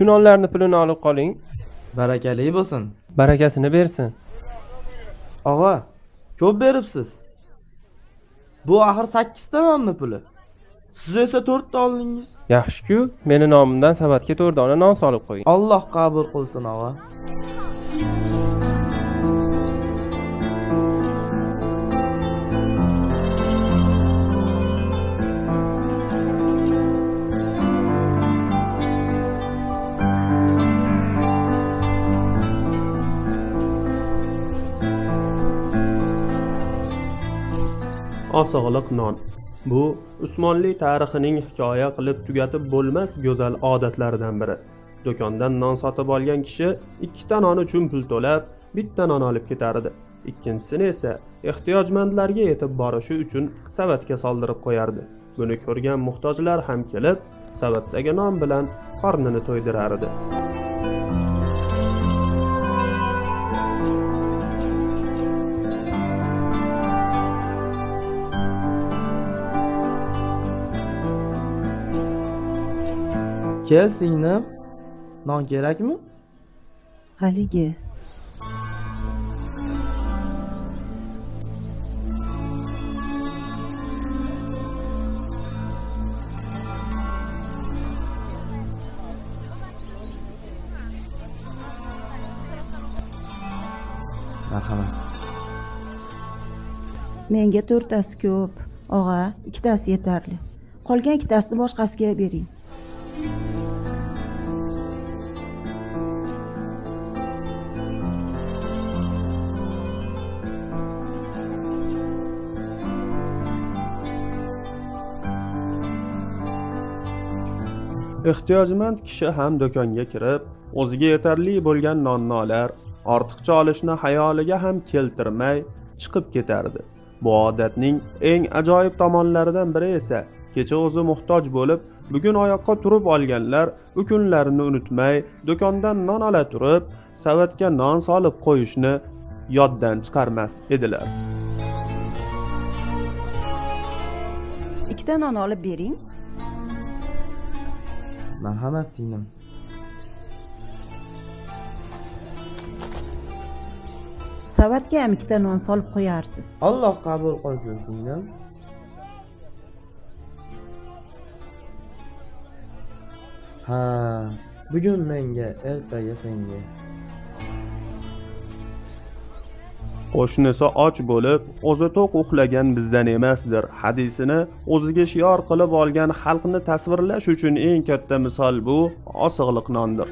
Shu nonlarni pulini olib qoling. Barakali bo'lsin. Barakasini bersin. Og'a, ko'p beribsiz. Bu axir 8 ta nonni puli. Siz esa 4 ta oldingiz. Yaxshi-ku, meni nomimdan savatga 4 dona non solib qo'ying. Alloh qabul qilsin, og'a. Osig'liq non. Bu Usmonli tarixining hikoya qilib tugatib bo'lmas go'zal odatlaridan biri. Do'kondan non sotib olgan kishi ikkita non uchun pul to'lab, bitta non olib ketardi. Ikkinchisini esa ehtiyojmandlarga yetib borishi uchun savatga soldirib qo'yardi. Buni ko'rgan muhtojlar ham kelib, savatdagi non bilan qornini to'ydirardi. Kel singlim. Non kerakmi? Haligi. Marhamat. Menga to'rttasi ko'p. Og'a, ikkitasi yetarli. Qolgan ikkitasini boshqasiga bering. Ehtiyojmand kishi ham do'konga kirib, o'ziga yetarli bo'lgan nonni olar, ortiqcha olishni xayoliga ham keltirmay chiqib ketardi. Bu odatning eng ajoyib tomonlaridan biri esa kecha o'zi muhtoj bo'lib, bugun oyoqqa turib olganlar u kunlarini unutmay, do'kondan non ola turib, savatga non solib qo'yishni yoddan chiqarmas edilar. Ikkita non olib bering. Marhamat singlim. Savatga ham ikkita non solib qo'yarsiz. Alloh qabul qilsin singlim. Ha, bugun menga, ertaga senga. Qo'shnisi och bo'lib, o'zi to'q uxlagan bizdan emasdir hadisini o'ziga shior qilib olgan xalqni tasvirlash uchun eng katta misol bu osig'liq nondir.